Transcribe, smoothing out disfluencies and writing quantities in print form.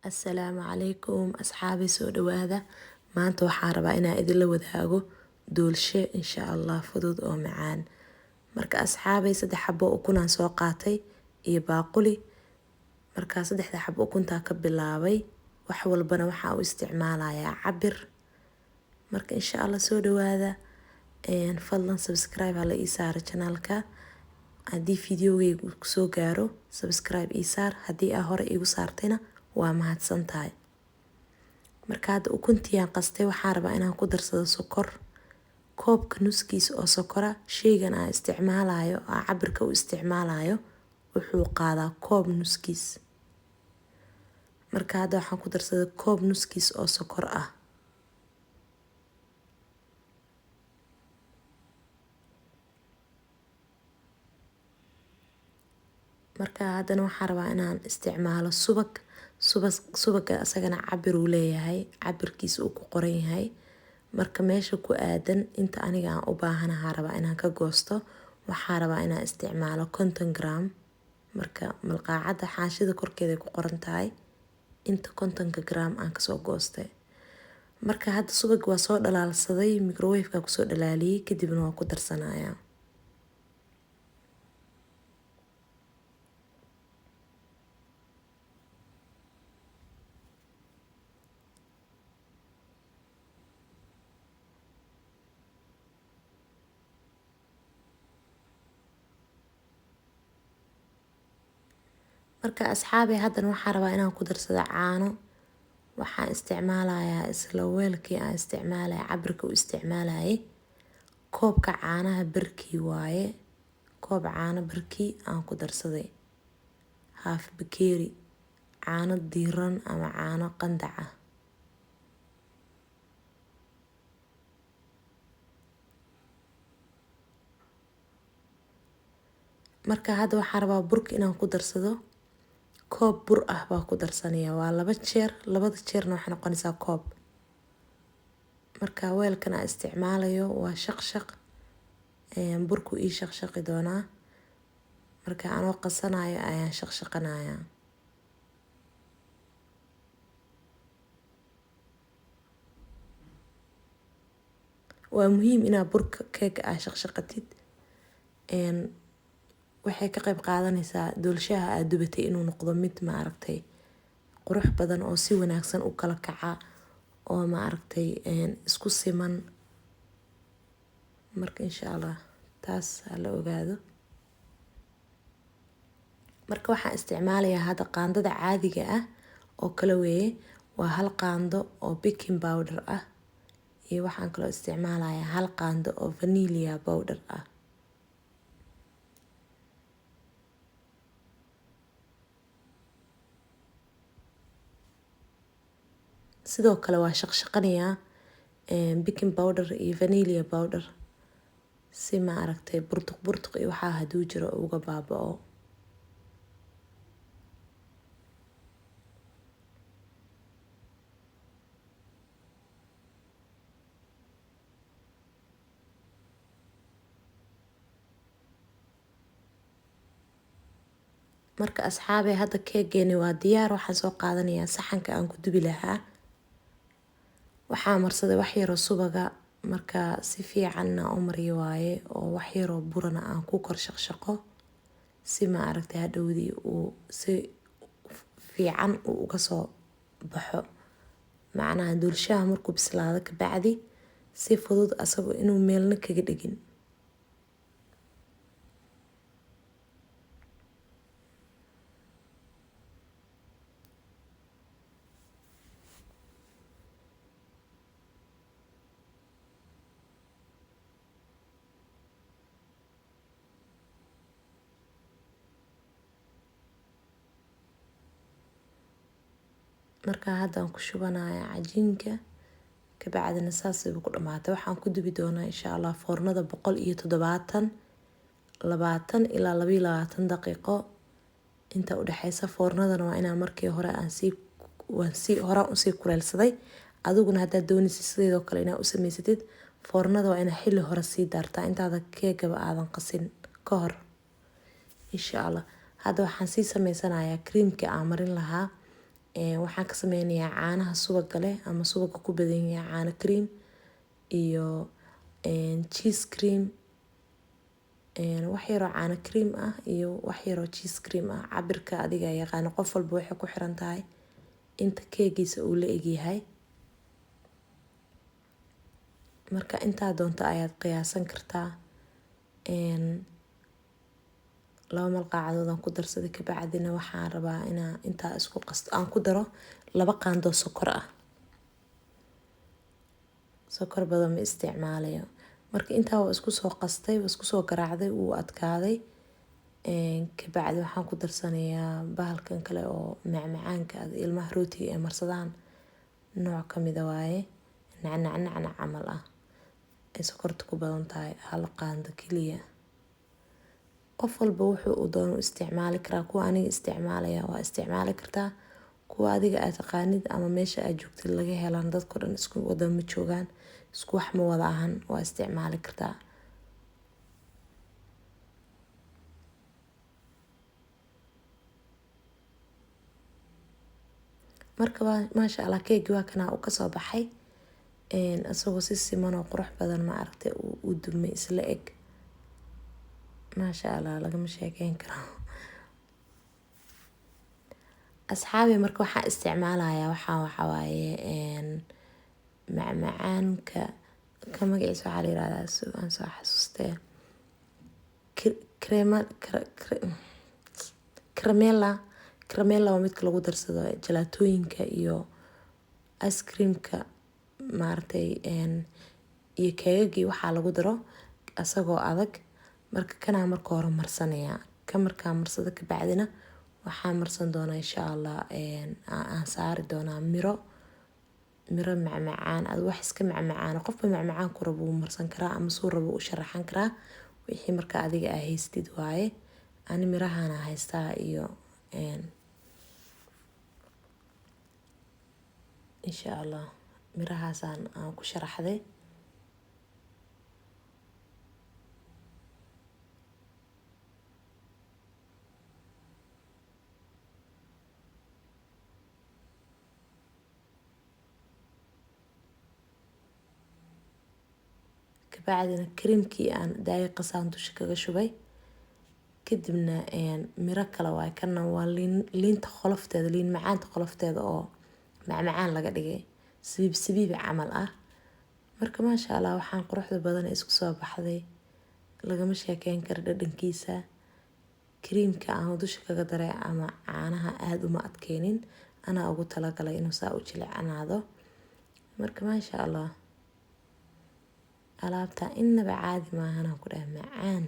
Assalaamu calaykum asxaabi, soo dhawaada. Maanta waxaan rabaa inaan idinla wadaago doolshe, insha Allah, fudud oo macaan. Marka asxaabay, 3 xabo ukunaan soo qaatay iyo baaquli. Markaa 3da xabo ukuntaa ka bilaabay, wax walbana waxaa u isticmaalayaa cabir. Marka insha Allah soo dhawaada. Fadlan subscribe hala ii saaro channelka. Haddii videogaygu kusoo gaaro, subscribe ii saar. Haddii aa hore iigu saartayna, waa mahadsan tahay. Marka hadda ukuntiiyaan qastay, waxaan rabaa inaan ku darsado sokor, koobka nuskiis oo sokora. Sheygan aan isticmaalayo, aan cabirka u isticmaalayo, wuxuu qaadaa koob nuskiis. Marka hadda waxaan ku darsaday koob nuskiis oo sokor ah. Marka haddana waxaan rabaa inaan isticmaalo subag. Subaga asagana cabir uu leeyahay, cabirkiisa uu ku qoran yahay. Marka meesha ku aadan inta aniga aan u baahanahaa rabaa inaan ka goosto. Waxaa rabaa inaan isticmaalo 50 gram. Marka malqaacadda xaashida korkeeda ku qoran tahay inta 50ka gram aan kasoo goostay. Marka hadda subag waa soo dhalaalsaday, microwave-ka kusoo dhalaaliyey, kadibna waa ku darsanayaa. Marka asxaabi, haddana waxaan rabaa inaan ku darsado caano. Waxaan isticmaalayaa isla weelkii aan isticmaalaya cabirka u isticmaalayay. Koobka caanaha barkii waaye, koob caano barkii aan ku darsaday, half bakeeri caano diiran ama caano qandac ah. Marka hadda waxaan rabaa burka inaan ku darsado. Koob bur ah baa ku darsanaya, waa 2 jeer, labada jeerna waxay noqonaysaa koob. Marka weelkan aan isticmaalayo waa shaqshaq, burku ii shaqshaqi doonaa. Marka anoo qasanayo ayaan shaqshaqanayaa. Waa muhiim inaad burka keega aa shaqshaqatid. Waxay ka qayb qaadanaysaa doolshaha aad dubatay inuu noqdo mid maaragtay qurux badan oo si wanaagsan u kala kaca oo maaragtay isku siman. Marka insha Allah taas ha la ogaado. Marka waxaan isticmaalayaa hadda qaandada caadiga ah oo kala weeye, waa 1 qaando oo baking powder ah, iyo waxaan kaloo isticmaalayaa 1 qaando oo vanilla powder ah. Sidoo kale waa shaqshaqanayaa baking powder iyo vanilla powder si maaragtay burtuq burtuq iyo waxaa haduu jiro uga baaba'o. Marka asxaabey, hadda keegeeni waa diyaar. Waxaan soo qaadanayaa saxanka aan ku dubi lahaa. Waxaa marsaday wax yaroo subaga. Marka si fiicanna u mariyo waaye oo wax yaroo burana aan ku kor shaqshaqo si ma aragtay hadhowdii uu si fiican uu uga soo baxo. Macnaha doolshaha markuu bislaado kabacdi si fudud asagoo inuu meelna kaga dhigin. Marka haddaan ku shubanaya cajiinka, kabacdina saasayba ku dhamaatay. Waxaan ku dubi doonaa insha Allah foornada 170, 20 ilaa 22 daqiiqo inta u dhexeysa. Foornadana waa inaan markii hore aan sii waan sii horaan usii kuleelsaday. Adiguna haddaad doonaysid sideedoo kale inaad u samaysatid, foornada waa inaad xilli hore sii daartaa intaada keegaba aadan qasin ka hor, insha Allah. Hadda waxaan sii sameysanayaa creamkii aan marin lahaa. Waxaan ka sameynayaa caanaha subaga leh ama subaga ku badan yahay, caano cream iyo cheese cream, wax yaroo caano cream ah iyo wax yaroo cheese cream ah. Cabirka adiga yaqaano, qof walba waxay ku xiran tahay inta keegiisa uu la egyahay. Marka intaa doonto ayaad qiyaasan kartaa. 2 malqacadood aan ku darsaday. Kabacdina waxaan rabaa inaa intaa isku qasto, aan ku daro 2 qaando sokor ah. Sokor badan ma isticmaalayo. Marka intaa waa isku soo qastay, waa isku soo garaacday, wuu adkaaday. Kabacdi waxaan ku darsanayaa bahalkan kale oo macmacaanka ah, ilmaha rootiga ay marsadaan, nooc ka mid ah waaye, nacnac nacnac camal ah, ay sokorta ku badan tahay, 1 qaando kaliya. Qof walba wuxuu uu doono isticmaali karaa. Kuwa aniga isticmaalaya waa isticmaali kartaa, kuwa adiga aad taqaanid ama meesha aad joogtid laga helaan, dadka dhan isku wada ma joogaan, isku wax ma wada ahan, waa isticmaali kartaa. Marka maasha Allah keegi waa kana uu kasoo baxay, isagoo si siman oo qurux badan ma aragtay uu dubmay isla eg. Maasha Allah lagama sheekeyn karo. Asxaabi, marka waxaan isticmaalayaa waxaa waaye, macmacaanka ka magaciisa waxaa la yiraahdaa, aan soo xasuustee, cremella. Cremella waa midka lagu darsado jalaatooyinka iyo ice creamka, maaragtay, iyo keegagii waxaa lagu daro asagoo adag. Marka kanaa marka hore marsanaya, ka markaa marsado kabacdina waxaan marsan doonaa insha Allah, aan saari doonaa miro macmacaan, ad wax iska macmacaan. Qofba macmacaan ku rabo wuu marsan karaa ama suu rabo u sharaxan karaa, wixii marka adiga aa haystid waaye. Ani mirahana haystaa iyo insha Allah mirahaasaan aan ku sharaxday. Kabacdina creamkii aan daaya qasaan dusha kaga shubay. Kadibna miro kale waaye, kana waa liinta qolofteeda, liin macaanta qolofteeda oo macmacaan laga dhigay, sabiib sabiib camal ah. Marka maasha Allah waxaan quruxda badan isku soo baxday, lagama sheekeyn karo dhadhankiisa. Creamka aan dusha kaga daray ama caanaha aad uma adkeynin, anaa ugu talagalay inuu saa u jilicanaado. Marka maasha Allah alaabta innaba caadi maahan, aan ku dhahay macaan.